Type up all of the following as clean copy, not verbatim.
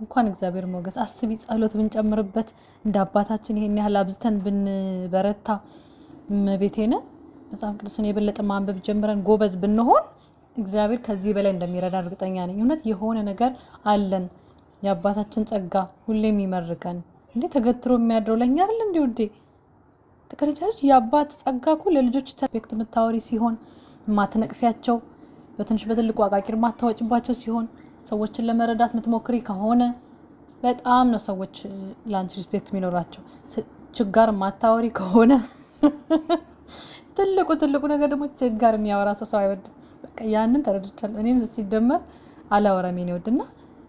እንኳን እግዚአብሔር ሞገስ አስቢ፣ ጸሎት ብንጨምርበት እንደ አባታችን ይሄን ያህል አብዝተን ብንበረታ፣ እመቤቴን መጽሐፍ ቅዱስን የበለጠ ማንበብ ጀምረን ጎበዝ ብንሆን እግዚአብሔር ከዚህ በላይ እንደሚረዳ እርግጠኛ ነኝ። እውነት የሆነ ነገር አለን። የአባታችን ጸጋ ሁሌም ይመርቀን። እንዴ ተገትሮ የሚያድረው ለእኛ አይደል እንዴ ውዴ? ትቀልጃለሽ። የአባት ጸጋ እኮ ለልጆች respect የምታወሪ ሲሆን፣ የማትነቅፊያቸው፣ በትንሽ በትልቁ አቃቂር ማታወጭባቸው ሲሆን፣ ሰዎችን ለመረዳት የምትሞክሪ ከሆነ በጣም ነው ሰዎች ለአንቺ respect የሚኖራቸው። ችጋር ማታወሪ ከሆነ፣ ትልቁ ትልቁ ነገር ደግሞ ችጋር የሚያወራ ሰው ሰው አይወድም። በቃ ያንን ተረድቻለሁ። እኔም ሲደመር አላወራም የኔ ውድና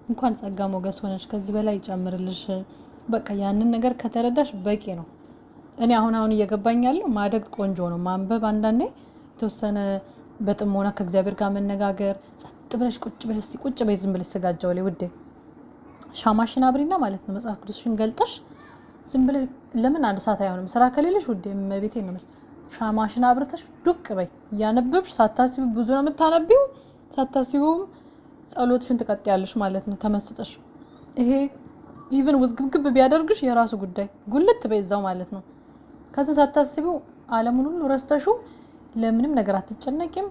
እንኳን ጸጋ ሞገስ ሆነሽ ከዚህ በላይ ይጨምርልሽ። በቃ ያንን ነገር ከተረዳሽ በቂ ነው። እኔ አሁን አሁን እየገባኝ ያለው ማደግ ቆንጆ ነው። ማንበብ፣ አንዳንዴ የተወሰነ በጥሞና ከእግዚአብሔር ጋር መነጋገር፣ ጸጥ ብለሽ ቁጭ ብለሽ፣ ቁጭ በይ ዝም ብለሽ ስጋጃው ላይ ውዴ፣ ሻማሽን አብሪና ማለት ነው መጽሐፍ ቅዱስሽን ገልጠሽ ዝም ብለሽ ለምን አንድ ሰዓት አይሆንም? ስራ ከሌለሽ ውዴ፣ እመቤቴ ነው የምልሽ፣ ሻማሽን አብርተሽ ዱቅ በይ እያነበብሽ። ሳታስቢ ብዙ ነው የምታነቢው። ሳታስቢውም ጸሎትሽን ትቀጥያለሽ ማለት ነው ተመስጠሽ። ይሄ even ውዝግብግብ ቢያደርግሽ የራሱ ጉዳይ፣ ጉልት በይ እዛው ማለት ነው። ከዛ ሳታስቢው ዓለሙን ሁሉ ረስተሽው ለምንም ነገር አትጨነቂም።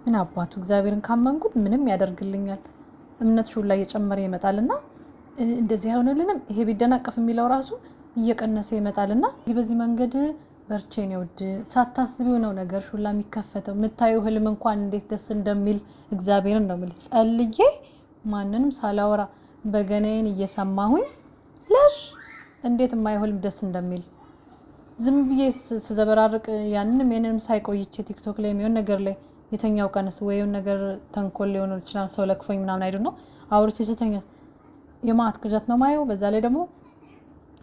ምን አባቱ እግዚአብሔርን ካመንኩት ምንም ያደርግልኛል። እምነትሽ ሁላ እየጨመረ ይመጣልና እንደዚህ አይሆንልንም ይሄ ቢደናቀፍ የሚለው ራሱ እየቀነሰ ይመጣልና በዚህ መንገድ በርቺ የኔ ውድ። ሳታስቢው ነው ነገር ሁላ የሚከፈተው። የምታየው ህልም እንኳን እንዴት ደስ እንደሚል እግዚአብሔርን ነው የምልሽ። ጸልዬ ማንንም ሳላወራ በገናዬን እየሰማሁኝ ለሽ እንዴት የማየው ህልም ደስ እንደሚል፣ ዝም ብዬ ስዘበራርቅ ያንንም ይህንንም ሳይቆይቼ ቲክቶክ ላይ የሚሆን ነገር ላይ የተኛው ቀንስ ወይም ነገር ተንኮል ሊሆን ይችላል፣ ሰው ለክፎኝ ምናምን አይዱ ነው አውርቼ ስተኛ የማአት ቅዠት ነው ማየው። በዛ ላይ ደግሞ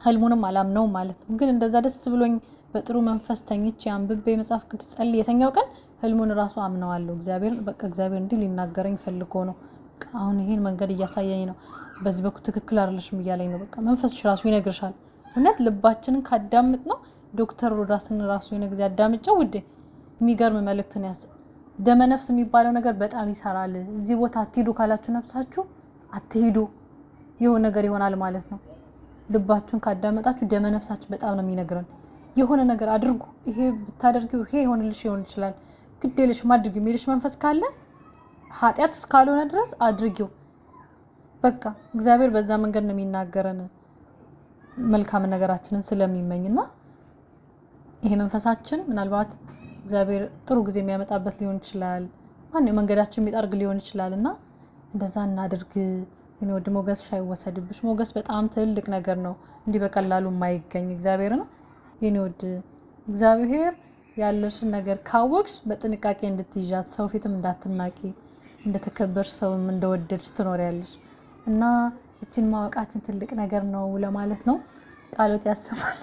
ህልሙንም አላምነውም ማለት ነው። ግን እንደዛ ደስ ብሎኝ በጥሩ መንፈስ ተኝቼ አንብቤ መጽሐፍ ቅዱስ ጸልዬ የተኛው ቀን ህልሙን ራሱ አምነዋለሁ። እግዚአብሔር በቃ እግዚአብሔር እንዲህ ሊናገረኝ ፈልጎ ነው። በቃ አሁን ይሄን መንገድ እያሳየኝ ነው። በዚህ በኩል ትክክል አይደለሽም እያለኝ ነው። በቃ መንፈስሽ ራሱ ይነግርሻል። እውነት ልባችንን ካዳምጥ ነው። ዶክተር ሮዳስን ራሱ የሆነ ጊዜ አዳምጨው ውዴ የሚገርም መልእክትን ያስ ደመ ነፍስ የሚባለው ነገር በጣም ይሰራል። እዚህ ቦታ አትሂዱ ካላችሁ ነፍሳችሁ አትሂዱ፣ የሆነ ነገር ይሆናል ማለት ነው። ልባችሁን ካዳመጣችሁ ደመ ነፍሳችሁ በጣም ነው የሚነግረን። የሆነ ነገር አድርጉ፣ ይሄ ብታደርጊው ይሄ ይሆንልሽ ይሆን ይችላል፣ ግድ የለሽም አድርጊው የሚልሽ መንፈስ ካለ ኃጢአት እስካልሆነ ድረስ አድርጊው። በቃ እግዚአብሔር በዛ መንገድ ነው የሚናገረን መልካም ነገራችንን ስለሚመኝና ይሄ መንፈሳችን ምናልባት እግዚአብሔር ጥሩ ጊዜ የሚያመጣበት ሊሆን ይችላል። ማነው መንገዳችን የሚጠርግ ሊሆን ይችላል እና እንደዛ እናድርግ። የኔ ውድ ሞገስሽ አይወሰድብሽ። ሞገስ በጣም ትልቅ ነገር ነው፣ እንዲህ በቀላሉ የማይገኝ። እግዚአብሔር ነው የኔ ውድ። እግዚአብሔር ያለሽን ነገር ካወቅሽ በጥንቃቄ እንድትይዣት፣ ሰው ፊትም እንዳትናቂ፣ እንደተከበርሽ ሰውም እንደወደድሽ ትኖሪያለሽ እና እችን ማወቃችን ትልቅ ነገር ነው ለማለት ነው። ቃሎት ያሰማል።